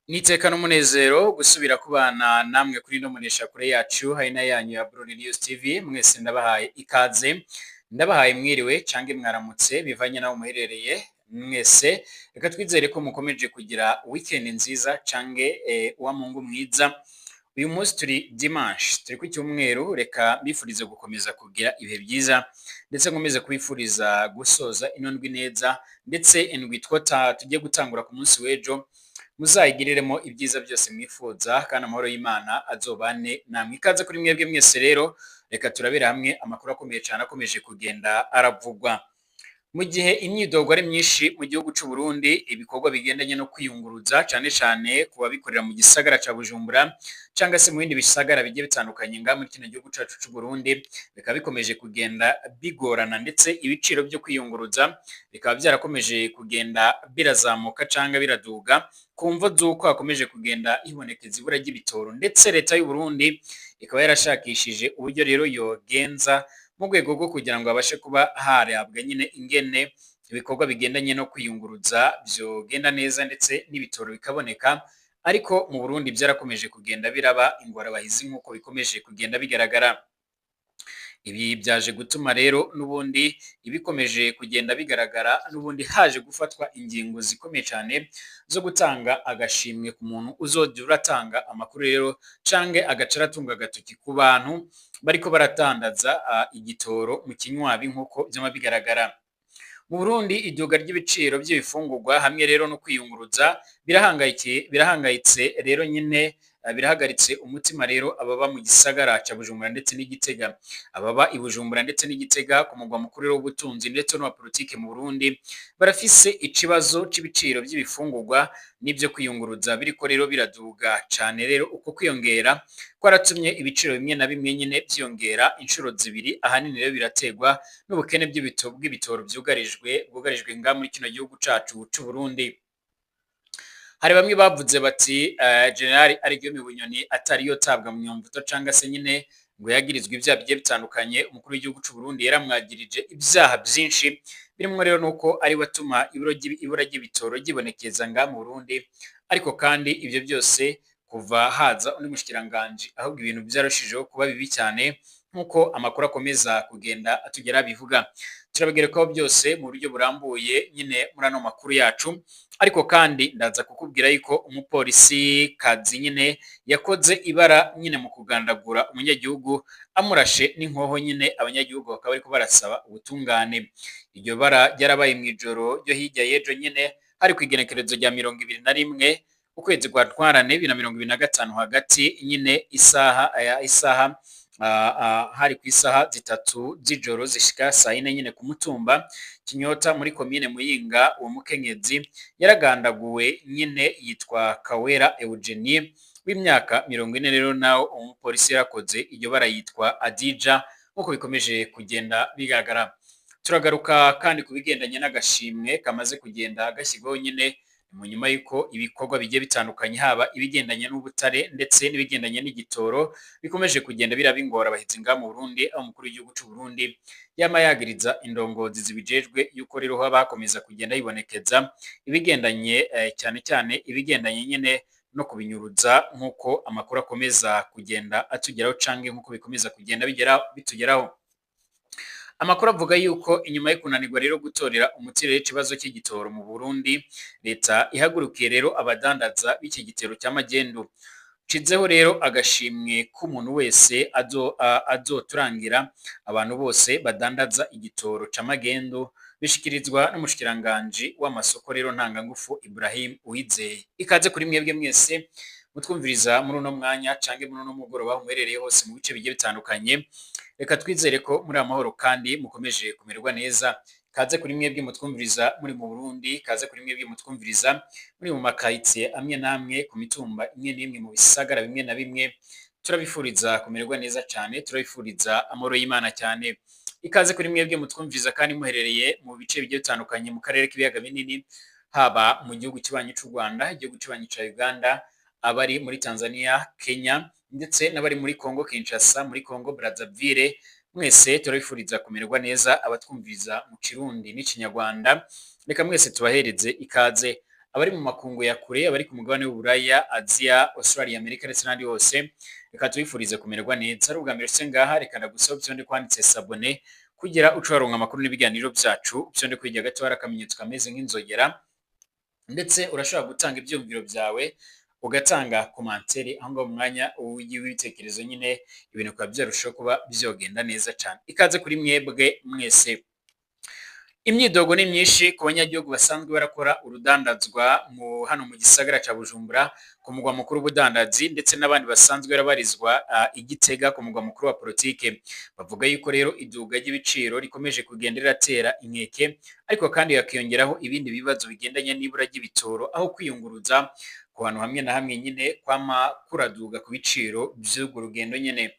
N'iteka n'umunezero gusubira kubana namwe kuri ino mboneshakure yacu hari na yanyu ya Burundi News TV. Mwese ndabahaye ikaze, ndabahaye mwiriwe cange mwaramutse bivanye naho muherereye. Mwese reka twizere ko mukomeje kugira weekend nziza cange uwa Mungu mwiza. Uyu munsi turi dimanche, turi ku cyumweru. Reka mbifurize gukomeza kugira ibihe byiza, ndetse nkomeze kubifuriza gusoza ino ndwi neza, ndetse indwi twota tugiye gutangura ku munsi w'ejo muzayigiriremo ibyiza byose mwifuza, kandi amahoro y'Imana azobane namwe. Ikaze kuri mwebwe mwese. Rero reka turabera hamwe amakuru akomeye cyane akomeje kugenda aravugwa mu gihe imyidogo ari myinshi mu gihugu c'u Burundi. Ibikorwa bigendanye no kwiyunguruza, cane cane ku babikorera mu gisagara ca Bujumbura cyangwa se mu bindi bisagara bigiye bitandukanye ngaha muri kino gihugu cacu c'u Burundi, bikaba bikomeje kugenda bigorana, ndetse ibiciro byo kwiyunguruza bikaba byarakomeje kugenda birazamuka canga biraduga ku mvo z'uko hakomeje kugenda hibonekeza ibura ry'ibitoro. Ndetse leta y'u Burundi ikaba yarashakishije uburyo rero yogenza mu rwego rwo kugira ngo habashe kuba harabwa nyine ingene ibikorwa bigendanye no kwiyunguruza vyogenda neza, ndetse n'ibitoro bikaboneka. Ariko mu Burundi byarakomeje kugenda biraba ingorabahizi nk'uko bikomeje kugenda bigaragara. Ibi byaje gutuma rero n'ubundi ibikomeje kugenda bigaragara, n'ubundi haje gufatwa ingingo zikomeye cyane zo gutanga agashimwe ku muntu uzojya uratanga amakuru rero canke agaca aratunga agatoki ku bantu bariko baratandaza igitoro mu kinywabi nk'uko vyama bigaragara. Mu Burundi, iduga ry'ibiciro by'ibifungurwa hamwe rero no kwiyunguruza birahangayitse rero nyine, birahagaritse umutima rero ababa mu gisagara ca Bujumbura ndetse n'Igitega. Ababa i Bujumbura ndetse n'Igitega, ku mugwa mukuru w'ubutunzi ndetse n'uwa politike mu Burundi, barafise ikibazo c'ibiciro by'ibifungurwa n'ibyo kwiyunguruza biriko rero biraduga cane. Rero uko kwiyongera kwaratumye ibiciro bimwe na bimwe nyine vyiyongera inshuro zibiri. Ahanini rero biraterwa n'ubukene bw'ibitoro bwugarijwe nga muri kino gihugu cacu c'u Burundi. Hari bamwe bavuze bati General Guillaume Bunyoni atari yotabwa mu nyomvuto canga se nyine ngo yagirizwe ibyaha bigiye bitandukanye. Umukuru w'igihugu c'u Burundi yaramwagirije ibyaha byinshi, birimwo rero nuko ari we atuma ibura ry'ibitoro ryibonekeza nga mu Burundi. Ariko kandi ibyo byose, kuva haza undi mushikiranganji, ahubwo ibintu byarushijeho kuba bibi cyane nk'uko amakuru akomeza kugenda atugera bivuga. Turabigerekaho byose mu buryo burambuye nyine muri ano makuru yacu. Ariko kandi ndaza kukubwira yuko umupolisi kazi nyine yakoze ibara nyine mu kugandagura umunyagihugu amurashe n'inkoho nyine, abanyagihugu bakaba bariko barasaba ubutungane. Iryo bara ryarabaye mu ijoro ryo hirya y'ejo nyine, hari ku igenekerezo rya 21 ukwezi kwa Ntwarante 2025, hagati nyine isaha hari ku isaha 3 z'ijoro zishika saa 4 nyine, ku mutumba Kinyota muri komine Muyinga. Uwo mukenyezi yaragandaguwe nyine yitwa Kawera Eugenie w'imyaka 40. Rero nawe umupolisi yarakoze iryo bara yitwa Adija, nk'uko bikomeje kugenda bigaragara. Turagaruka kandi ku bigendanye n'agashimwe kamaze kugenda gashyirwaho nyine mu nyuma y'uko ibikorwa bigiye bitandukanye, haba ibigendanye n'ubutare ndetse n'ibigendanye n'igitoro, bikomeje kugenda biraba ingorabahizi ngaha mu Burundi, aho umukuru w'igihugu c'u Burundi yama yagiriza indongozi zibijejwe yuko rero haba hakomeza kugenda hibonekeza ibigendanye cyane cyane ibigendanye nyine no kubinyuruza, nk'uko amakuru akomeza kugenda atugeraho canke nk'uko bikomeza kugenda bigera bitugeraho. Amakuru avuga yuko inyuma yo kunanirwa rero gutorera umuti rero ikibazo cy'igitoro mu Burundi, leta ihagurukiye rero abadandaza b'iki gitero cya magendu. Nshizeho rero agashimwe k'umuntu wese azoturangira abantu bose badandaza igitoro ca magendu, bishikirizwa n'umushikiranganji w'amasoko rero ntangangufu, Ibrahim Uwizeye. Ikaze kuri mwebwe mwese mutwumviriza muri uno mwanya canke muri uno mugoroba, aho muherereye hose mu bice bigiye bitandukanye. Reka twizere ko muri amahoro kandi mukomeje kumererwa neza. Kaze kuri mwebwe mutwumviriza muri mu Burundi, kaze kuri mwebwe mutwumviriza muri mu makaritsiye amwe n'amwe, ku mitumba imwe n'imwe, mu bisagara bimwe na bimwe. Turabifuriza kumererwa neza cyane, turabifuriza amahoro y'Imana cyane. Ikaze kuri mwebwe mutwumviriza kandi muherereye mu bice bigiye bitandukanye mu karere k'ibiyaga binini, haba mu gihugu kibanyi c'u Rwanda, igihugu kibanyi ca Uganda, abari muri Tanzania, Kenya, ndetse n'abari muri Congo Kinshasa, muri Congo Brazzaville. Mwese turabifuriza kumererwa neza. Abatwumviriza mu Kirundi n'Ikinyarwanda, reka mwese tubahereze ikaze. Abari mu makungu ya kure, abari ku mugabane w'Uburaya, Aziya, Australia, Amerika ndetse n'ahandi hose, reka tubifurize kumererwa neza. Ari ubwa mbere ushitse ngaha, reka ndagusaba ufyonde kwanditse s'abonner kugira uce waronka amakuru n'ibiganiro vyacu, ufyonde kwirya gato hari akamenyetso kameze nk'inzogera, ndetse urashobora gutanga ivyiyumviro vyawe, ugatanga commentaire aho ngaho mu mwanya w'ibitekerezo nyine, ibintu bikaba vyarushaho kuba vyogenda neza cane. Ikaze kuri mwebwe mwese. Imyidogo ni myinshi ku banyagihugu basanzwe barakora urudandazwa mu hano mu gisagara ca Bujumbura, ku mugwa mukuru w'ubudandazi, ndetse n'abandi basanzwe barabarizwa i Gitega, ku mugwa mukuru wa politike. Bavuga yuko rero iduga ry'ibiciro rikomeje kugenda riratera inkeke, ariko kandi hakiyongeraho ibindi bibazo bigendanye n'ibura ry'ibitoro, aho kwiyunguruza ku hantu hamwe na hamwe nyine kwama kuraduga ku biciro vy'urwo rugendo nyene.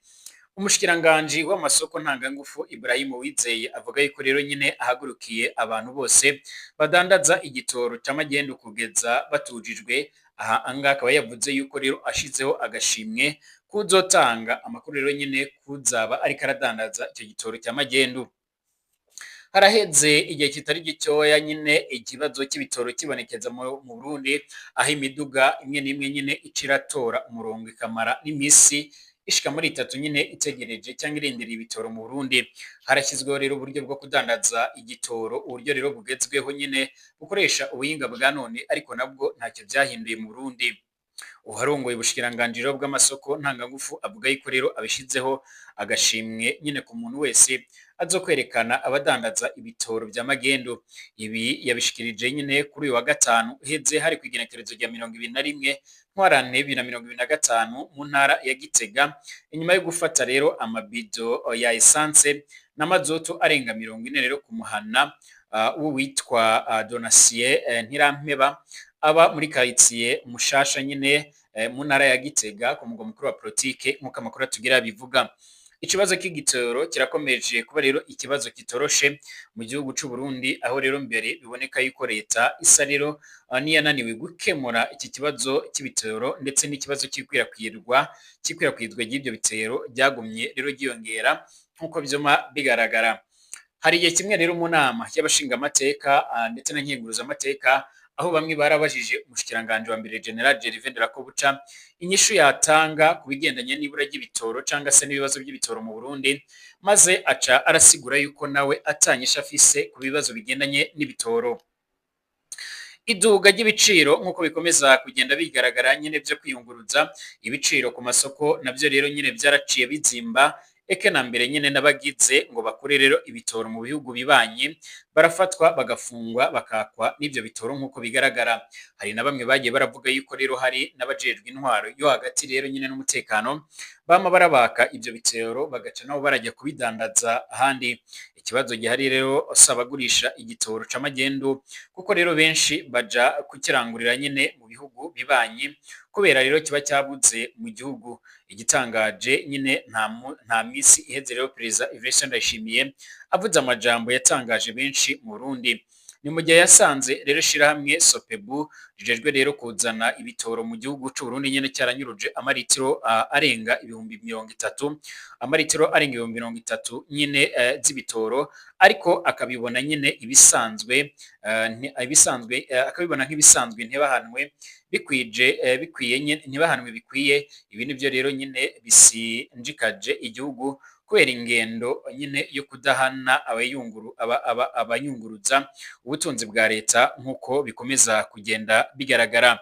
Umushikiranganji w'amasoko ntangangufu Ibrahim Uwizeye avuga yuko rero nyine ahagurukiye abantu bose badandaza igitoro c'amagendu kugeza batujijwe. Aha anga akaba yavuze yuko rero ashizeho agashimwe kuzotanga amakuru rero nyine kuzaba ariko aradandaza icyo gitoro cya magendu. Haraheze igihe kitari gitoya nyine ikibazo cy'ibitoro kibonekeza mu Burundi, aho imiduga imwe n'imwe nyine ica iratora umurongo ikamara n'imisi ishika muri itatu nyine itegereje cyangwa irindiriye ibitoro mu Burundi. Harashyizweho rero uburyo bwo kudandaza igitoro, uburyo rero bugezweho nyine bukoresha ubuhinga bwa none, ariko nabwo ntacyo byahinduye mu Burundi. Uwarongoye ubushikiranganji rero bw'amasoko ntangangufu avuga yuko rero abishizeho agashimwe nyine ku muntu wese azokwerekana abadandaza ibitoro vya magendu. Ibi yabishikirije nyine kuri uyu wa gatanu uheze, hari kw'igenekerezo rya 21 Ntwarante 2025 mu ntara ya Gitega, inyuma yo gufata rero amabido ya essence n'amazoto arenga 40 rero ku muhana w'uwitwa Donatien Ntirampeba, aba muri quartier Mushasha nyine mu ntara ya Gitega, ku mugwa mukuru wa politike, nk'uko amakuru atubwira bivuga. Ikibazo cy'igitoro kirakomeje kuba rero ikibazo kitoroshe mu gihugu c'u Burundi, aho rero mbere biboneka yuko leta isa rero niyananiwe gukemura iki kibazo cy'ibitoro, ndetse n'ikibazo cy'ikwirakwizwa ry'ibyo bitero ryagumye rero ryiyongera nk'uko vyuma bigaragara. Hari igihe kimwe rero mu nama y'abashingamateka ndetse na nkenguruzamateka, aho bamwe barabajije umushikiranganji wa mbere General Gervais Ndirakobuca inyishu yatanga ku bigendanye n'ibura ry'ibitoro cangwa se n'ibibazo by'ibitoro mu Burundi, maze aca arasigura yuko nawe atanyishu afise ku bibazo bigendanye n'ibitoro. Iduga ry'ibiciro nk'uko bikomeza kugenda bigaragara nyine byo kwiyunguruza, ibiciro ku masoko navyo rero nyine vyaraciye bizimba, eke na mbere nyine n'abagize ngo bakure rero ibitoro mu bihugu bibanye barafatwa bagafungwa bakakwa n'ivyo bitoro nk'uko bigaragara. Hari na bamwe bagiye baravuga yuko rero hari n'abajejwe intwaro yo hagati rero nyine n'umutekano bama barabaka ivyo bitoro, bagaca nabo barajya kubidandaza ahandi. Ikibazo gihari rero si abagurisha igitoro c'amagendu, kuko rero benshi baja kukirangurira nyine mu bihugu bibanyi kubera rero kiba cyabuze mu gihugu. Igitangaje nyine nta misi iheze rero Perezida Evariste Ndayishimiye avuze amajambo yatangaje benshi mu Burundi. Ni mu gihe yasanze rero ishirahamwe Sopebu rijejwe rero kuzana ibitoro mu gihugu c'u Burundi nyene cyaranyuruje amaritiro arenga 30,000, amaritiro arenga 30,000 nyine z'ibitoro, ariko akabibona nyine ibisanzwe, ibisanzwe, akabibona nk'ibisanzwe, ntibahanwe bikwije, bikwiye nyene, ntibahanwe bikwiye. Ibi nivyo rero nyine bisinjikaje igihugu kubera ingendo nyine yo kudahana abayunguruza ubutunzi bwa leta nk'uko bikomeza kugenda bigaragara.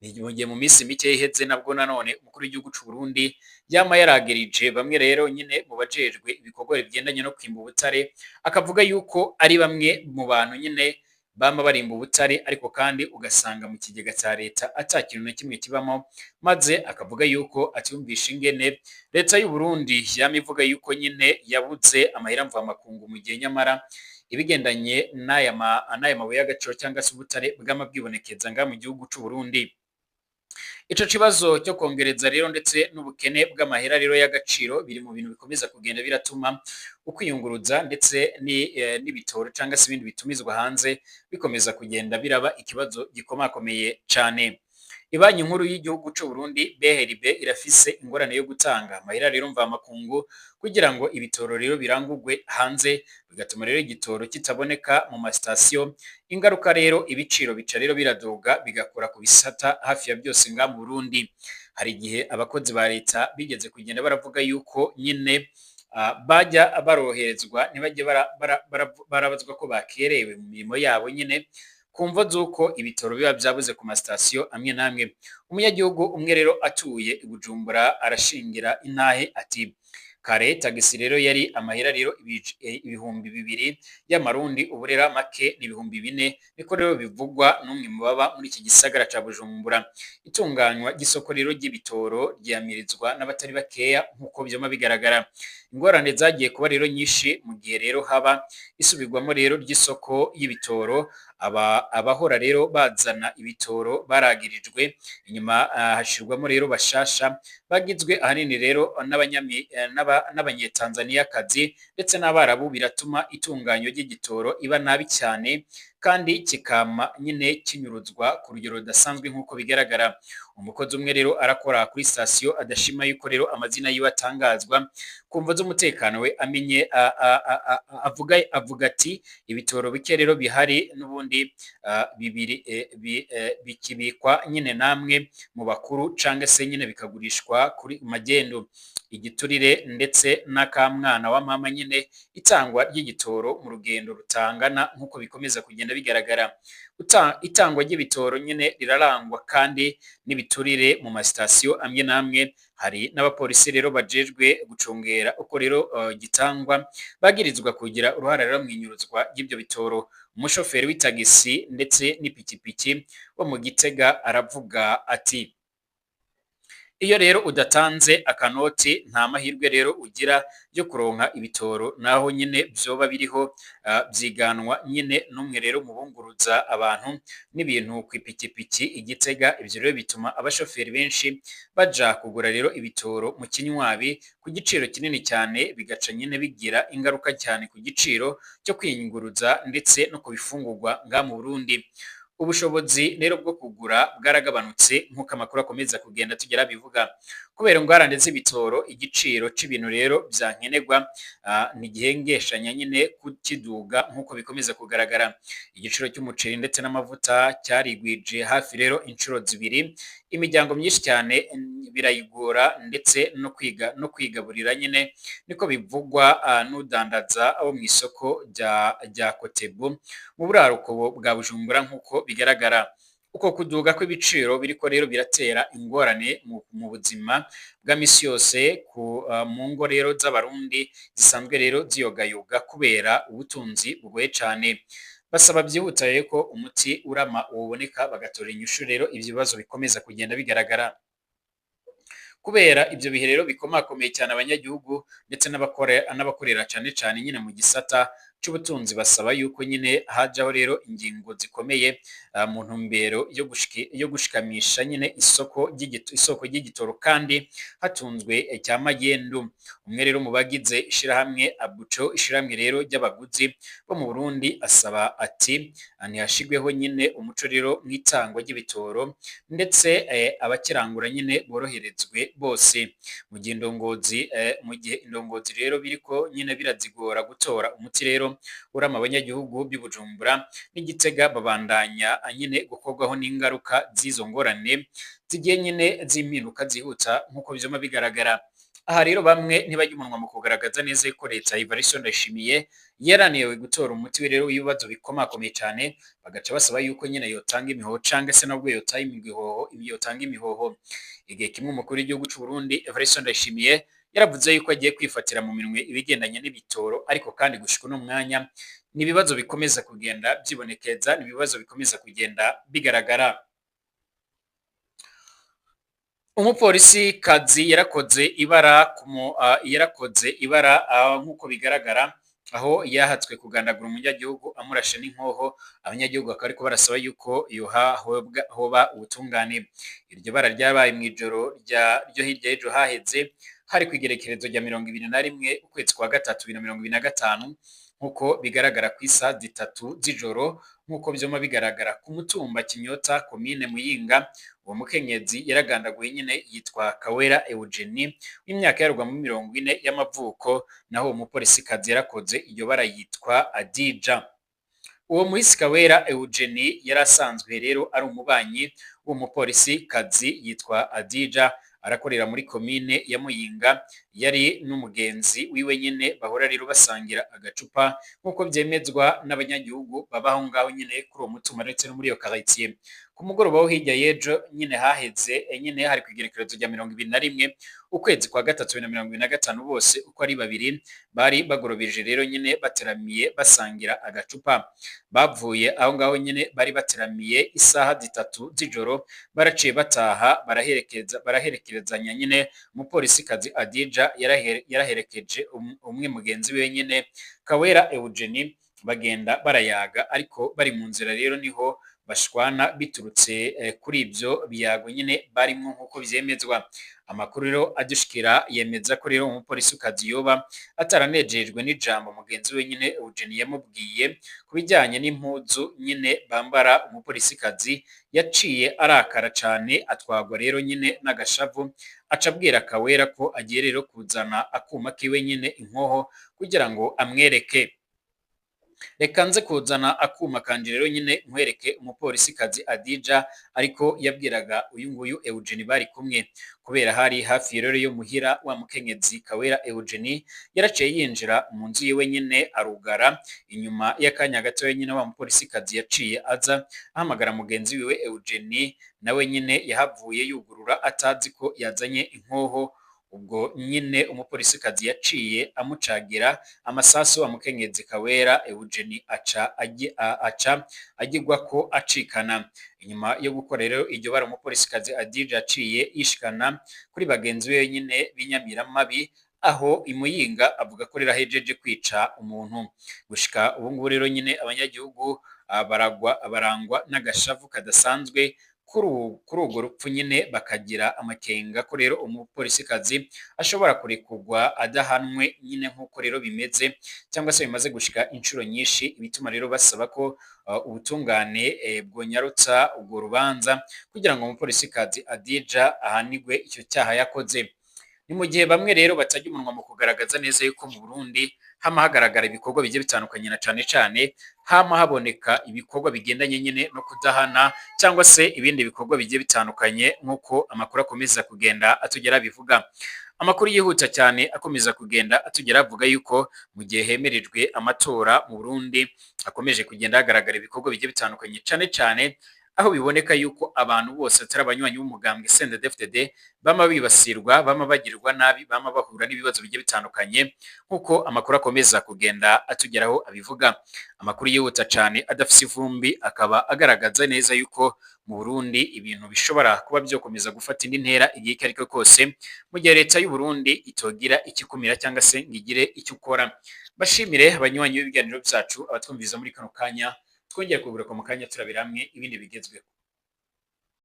Mu gihe mu minsi mike iheze nabwo nanone umukuru w'igihugu c'u Burundi yama yaragerije bamwe rero nyine mu bajejwe ibikorwa bigendanye no kwimba ubutare, akavuga yuko ari bamwe mu bantu nyine bama barimba ubutare, ariko kandi ugasanga mu kigega ca leta ata kintu na kimwe kibamo, maze akavuga yuko atiyumvisha ingene leta y'u Burundi yama ivuga yuko nyine yabuze amahera mvamakungu, mu gihe nyamara ibigendanye n'aya mabuye y'agaciro cyangwa se ubutare bwama bwibonekeza ngaha mu gihugu c'u Burundi. Ico kibazo cyo kongereza rero ndetse n'ubukene bw'amahera rero y'agaciro biri mu bintu bikomeza kugenda biratuma ukwiyunguruza ndetse n'ibitoro cyangwa se ibindi bitumizwa hanze bikomeza kugenda biraba ikibazo gikomakomeye cane. Ibanki nkuru y'igihugu c'u Burundi BRB irafise ingorane yo gutanga amahera rero mvamakungu kugira ngo ibitoro rero birangurwe hanze, bigatuma rero igitoro kitaboneka mu masitasiyo. Ingaruka rero, ibiciro bica rero biraduga, bigakora ku bisata hafi ya byose nga mu Burundi. Hari igihe abakozi ba leta bigeze kugenda baravuga yuko nyine bajya baroherezwa, ntibajye barabazwa ko bakerewe mu mirimo yabo nyine ku mvo z'uko ibitoro biba byabuze ku masitasiyo amwe n'amwe. Umunyagihugu umwe rero atuye i Bujumbura arashingira intahe ati: "Kare tagisi rero yari amahera rero 2000 y'amarundi, ubu rero make ni 4000." Niko rero bivugwa n'umwe mu baba muri iki gisagara ca Bujumbura. Itunganywa ry'isoko rero ry'ibitoro ryiyamirizwa n'abatari bakeya nk'uko vyama bigaragara. Ingorane zagiye kuba rero nyinshi mu gihe rero haba isubirwamo rero ry'isoko y'ibitoro. Abahora rero bazana ibitoro baragirijwe inyuma, hashirwamo rero bashasha bagizwe ahanini rero n'abanyetanzaniyakazi ndetse n'abarabu, biratuma itunganyo ry'igitoro iba nabi cyane kandi kikama nyine kinyuruzwa ku rugero rudasanzwe nk'uko bigaragara. Umukozi umwe rero arakora kuri sitasiyo adashima yuko rero amazina yiwe atangazwa ku mvo z'umutekano we, amenye avuga ati: "Ibitoro bike rero bihari n'ubundi bibiri bikibikwa nyine namwe mu bakuru canke se nyine bikagurishwa kuri magendu." Igiturire ndetse n'akamwana wa mama nyine itangwa ry'igitoro mu rugendo rutangana nk'uko bikomeza kugenda bigaragara. Itangwa ry'ibitoro nyine rirarangwa kandi n'ibiturire mu masitasiyo amwe n'amwe. Hari n'abapolisi rero bajejwe gucungera uko rero gitangwa bagirizwa kugira uruhara rero mu inyuruzwa ry'ibyo bitoro. Umushoferi w'itagisi ndetse n'ipikipiki wo mu Gitega aravuga ati: "Iyo rero udatanze akanoti nta mahirwe rero ugira yo kuronka ibitoro, naho nyine vyoba biriho." Vyiganwa nyine n'umwe rero mu bunguruza abantu n'ibintu kw'ipikipiki i Gitega. Ivyo rero bituma abashoferi benshi baja kugura rero ibitoro mu kinywabi ku giciro kinini cyane, bigaca nyine bigira ingaruka cyane ku giciro cyo kwiyunguruza ndetse no ku bifungurwa nga mu Burundi. Ubushobozi rero bwo kugura bwaragabanutse nk'uko amakuru akomeza kugenda tugera bivuga. Kubera ingorane z'ibitoro, igiciro c'ibintu rero vyankenerwa ntigihengeshanya nyine kukiduga nk'uko bikomeza kugaragara. Igiciro cy'umuceri ndetse n'amavuta cyarigwije hafi rero inshuro zibiri. Imiryango myinshi cyane birayigora ndetse no kwiga no kwigaburira nyine, niko bivugwa n'udandaza abo mu isoko rya Kotebu mu buraruko bwa Bujumbura nk'uko bigaragara. Uko kuduga kw'ibiciro biriko rero biratera ingorane mu buzima bwa misi yose mu ngo rero z'abarundi zisanzwe rero ziyogayoga kubera ubutunzi bugoye cane. Basaba byihuta rero ko umuti urama woboneka, bagatora inyishu rero ivyo bibazo bikomeza kugenda bigaragara. Kubera ivyo bihe rero bikomakomeye cyane, abanyagihugu ndetse n'abakorera cane cane nyine mu gisata c'ubutunzi basaba yuko nyine hajaho rero ingingo zikomeye mu ntumbero yo gushikamisha nyine isoko ry'igitoro kandi hatunzwe cya magendu. Umwe rero mu bagize ishirahamwe Abuco, ishirahamwe rero ry'abaguzi bo mu Burundi, asaba ati: "Ntihashigweho nyine umuco rero mw'itangwa ry'ibitoro ndetse abakirangura nyine boroherezwe bose." Mu gihe indongozi rero biriko nyine birazigora gutora umuti rero urama, abanyagihugu b'i Bujumbura n'Igitega babandanya nyine gukorwaho n'ingaruka z'izo ngorane zigiye nyine z'impinduka zihuta nk'uko vyama bigaragara. Aha rero bamwe ntibajya umunwa mu kugaragaza neza yuko leta Evariste Ndayishimiye yarananiwe gutora umuti rero w'ibibazo bikomakomeye cyane, bagaca basaba yuko nyine yotanga imihoho canke se nabwo yotanga imihoho. Igihe kimwe umukuru w'igihugu c'u Burundi Evariste Ndayishimiye yaravuze yuko agiye kwifatira mu minwe ibigendanye n'ibitoro, ariko kandi gushika uno mwanya ni ibibazo bikomeza kugenda vyibonekeza, ni ibibazo bikomeza kugenda bigaragara. Umupolisi kazi yarakoze ibara nk'uko bigaragara, aho yahatswe kugandagura umunyagihugu amurashe n'inkoho. Abanyagihugu bakaba ariko barasaba yuko hoba ubutungane. Iryo bara ryabaye mw'ijoro ryo hirya y'ejo haheze, hari kw'igerekerezo rya 21 ukwezi kwa gatatu 2025, nk'uko bigaragara ku isaha 3 z'ijoro. Nk'uko vyoma bigaragara ku mutumba Kinyota, komine Muyinga, uwo mukenyezi yaragandaguye nyene yitwa Kawera Eugenie w'imyaka yarugwa muri 40 y'amavuko, naho uwo mupolisikazi yarakoze iryo bara yitwa Adija. Uwo muhisi Kawera Eugenie yari asanzwe rero ari umubanyi w'uwo mupolisikazi yitwa Adija, arakorera muri komine ya Muyinga, yari n'umugenzi wiwe nyene bahora rero basangira agacupa, nk'uko vyemezwa n'abanyagihugu baba aho ngaho nyene kuri uwo mutumba ndetse no muri iyo quartier. Ku mugoroba wo hirya y'ejo nyene haheze nyene hari kw'igenekerezo rya 21 ukwezi kwa gatatu 2025, bose uko ari babiri bari bagorobeje rero nyene bateramiye basangira agacupa. Bavuye aho ngaho nyene bari bateramiye isaha 3 z'ijoro, baraciye bataha baraherekeza baraherekerezanya nyene. Umupolisikazi Adija yaraherekeje umwe mugenzi wiwe nyene Kawera Eugenie, bagenda barayaga, ariko bari mu nzira rero niho bashwana biturutse kuri ivyo biyago nyene barimwo, nk'uko vyemezwa. Amakuru rero adushikira yemeza ko rero umupolisikazi yoba ataranejejwe n'ijambo mugenzi we nyene Eugenie yamubwiye ku bijyanye n'impuzu nyene bambara. Umupolisikazi yaciye arakara cane, atwagwa rero nyene n'agashavu, aca abwira Kawera ko agiye rero kuzana akuma kiwe nyene inkoho kugira ngo amwereke. "Reka nze kuzana akuma kanje rero nyine nkwereke," umupolisikazi Adija ariko yabwiraga uyu nguyu Eugenie bari kumwe. Kubera hari hafi rero yo muhira wa mukenyezi Kawera Eugenie, yaraciye yinjira mu nzu yiwe nyine arugara. Inyuma y'akanya gato nyine wa mupolisikazi yaciye aza ahamagara mugenzi wiwe Eugenie, nawe nyine yahavuye yugurura atazi ko yazanye inkoho. Ubwo nyine umupolisikazi yaciye amucagira amasasu wa mukenyezi Kawera Eugenie, aca agirwa ko acikana. Inyuma yo gukora rero iryo bara, umupolisikazi Adija yaciye yishikana kuri bagenzi be nyine b'inyamiramabi aho imuyinga, avuga ko rero ahejeje kwica umuntu. Gushika ubu ngubu rero nyine abanyagihugu baragwa barangwa n'agashavu kadasanzwe kuri urwo rupfu nyine, bakagira amakenga ko rero umupolisikazi ashobora kurekurwa adahanwe nyine, nk'uko rero bimeze cyangwa se bimaze gushika inshuro nyinshi, ibituma rero basaba ko ubutungane bwonyarutsa urwo rubanza kugira ngo umupolisikazi Adija ahanigwe icyo cyaha yakoze. Ni mu gihe bamwe rero batajya umunwa mu kugaragaza neza yuko mu Burundi hama hagaragara ibikorwa bigiye bitandukanye, na cane cane hama haboneka ibikorwa bigendanye nyine no kudahana cyangwa se ibindi bikorwa bigiye bitandukanye, nk'uko amakuru akomeza kugenda atugera bivuga. Amakuru yihuta cyane akomeza kugenda atugera avuga yuko mu gihe hemerejwe amatora mu Burundi hakomeje kugenda hagaragara ibikorwa bigiye bitandukanye, cane cane aho biboneka yuko abantu bose atari abanywanyi b'umugambwe CNDD-FDD bama bibasirwa, bama bagirirwa nabi, bama bahura n'ibibazo bigiye bitandukanye, nk'uko amakuru akomeza kugenda atugeraho abivuga. Amakuru yihuta cyane adafise ivumbi akaba agaragaza neza yuko mu Burundi ibintu bishobora kuba byokomeza gufata indi ntera igihe icyo aricyo kose, mu gihe leta y'u Burundi itogira ikikumira cyangwa se ngo igire icyo ukora. Bashimire abanywanyi b'ibiganiro byacu, abatwumviriza muri kano kanya. Twongeye kugaruka mu kanya turabira hamwe ibindi bigezweho.